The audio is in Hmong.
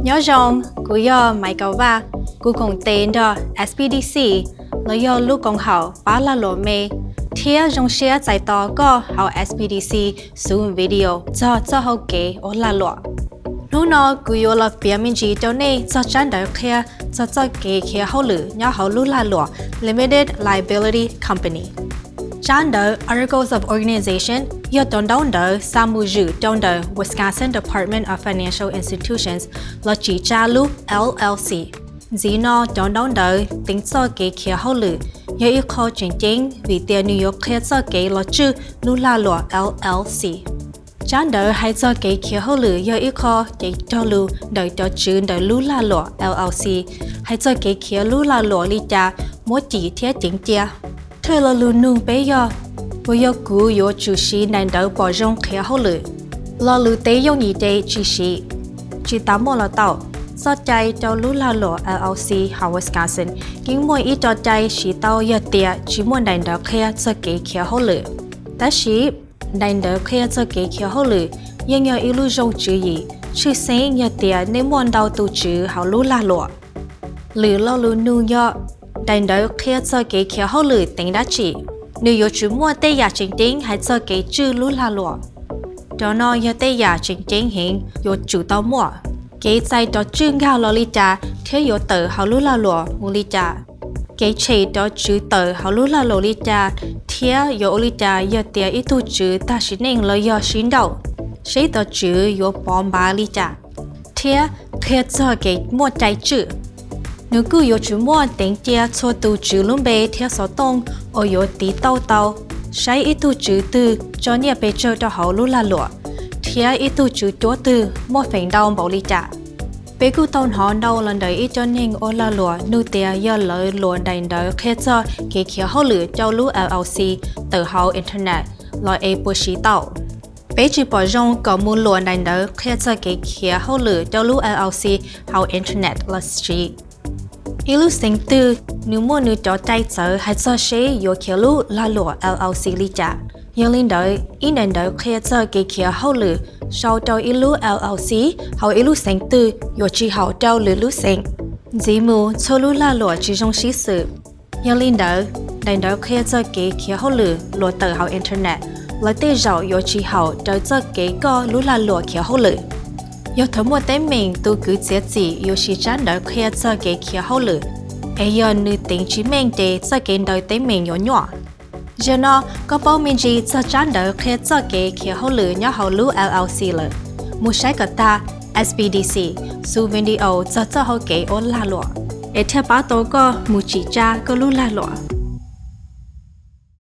Nyob zoo, kuv yog Maiv Kaum Vaj, kuv koom tes nrog S B D C los yog lub koom haum pab lag luam me thiab zoo siab txais tos koj hauv S B D C xu video txog txoj hau kev ua lag luam. Hnub no kuv yuav los piav me ntsis rau nej txog tsab ntawv qhia txog txoj kev khiav hauj lwm nyob hauv lub lag luam Limited Liability Company. Tsab ntawv Articles of Organization yog cov ntaub ntawv xa mus zwm rau ntawm Wisconsin Department of Financial Institutions los tsim tsa lub L L C. Ntxiv no cov ntaub ntawv teev txoj kev khiav hauj lwm yog ib qho tseem ceeb vim tias nws yuav qhia txoj kev los tswj lub lag luam L L C. Tsab ntawv hais txog kev khiav hauj lwm yog ib qho cev cog lus ntawm cov tswv ntawm lub lag luam L L C, hais txog kev khiav lub lag luam li cas, muab cim thiab ceev cia. Thawj lo lus nug peb yog, puas yog kuv yuav tsum siv daim ntawv pom zoo khiav hauj lwm? Lo lus teb yooj yim ces tsis siv, tsis tas muaj los tau. Txoj cai rau lub lag luam L L C hauv Wisconsin yeej muaj ib co cai siv tau yog tias tsis muaj daim ntawv qhia txog kev khiav hauj lwm. Tab sis daim ntawv qhia txog kev khiav hauj lwm yeej yog ib lub zoo tswv yim, tshwj xeeb yog tias nej muaj ntau tus tswv hauv lub lag luam. Lwm lo lus nug yog, daim ntawv qhia txog kev khiav hauj lwm teev dab tsi? Nws yuav tsum muaj tej yam tseem ceeb hais txog kev tswj lub lag luam. Cov no yog tej yam tseem ceeb heev yuav tsum tau muaj: kev txais cov tswj nkag los li cas thiab yuav tawm hauv lub lag luam mus li cas, kev tshem cov tswv tawm hauv lub lag luam li cas, thiab yuav ua li cas yog tias ib tug tswv tag sim neej los yog sib nrauj, seb cov tswv yuav pov npav li cas, thiab qhia txog kev muaj cai tswj. Nws kuj yuav tsum muaj teev cia txhua tus tswv lub npe thiab xov tooj uas yuav tiv tauj tau, saib ib tug tswv twg tso nyiaj pes tsawg rau hauv lub lag luam, thiab ib tug tswv cuab twg muaj feem ntau npaum li cas. Peb kuj tau hnov ntau los ntawm ib co neeg ua lag luam nug tias yog lawv luam daim ntawv qhia txog kev khiav hauj lwm rau lub L L C tawm hauv internet los es puas siv tau. Peb tsis pom zoo kom mus luam daim ntawv qhia txog kev khiav hauj lwm rau lub L L C hauv internet los siv. Ib lub xeev twg nws muaj nws cov cai txawv hais txog seb yuav khiav lub lag luam L L C li cas. Yog li ntawd, ib daim ntawv qhia txog kev khiav hauj lwm sau rau ib lub L L C hauv ib lub xeev twg yuav tsis haum rau lwm lub xeev. Ntxiv mus txhua lub lag luam tsis zoo sib xws. Yog li ntawd, daim ntawv qhia txog kev khiav hauj lwm luam tawm hauv internet, lawv tej zaum yuav tsis haum raws txoj kev koj lub lag luam khiav hauj lwm. Yog thaum muaj teeb meem tus kwv txiav txim yuav siv tsab ntawv qhia txog kev khiav hauj lwm, es yog nws teev tsis meej ces txoj kev ntawd teeb meem yuav nyuaj. Zaum no koj paub me ntsis txog tsab ntawv qhia txog kev khiav hauj lwm nyob hauv lub L L C lawm, mus saib kom tag S B D C xu video txog txoj hau kev ua lag luam, es thiaj pab tau koj mus tsim tsa koj lub lag luam.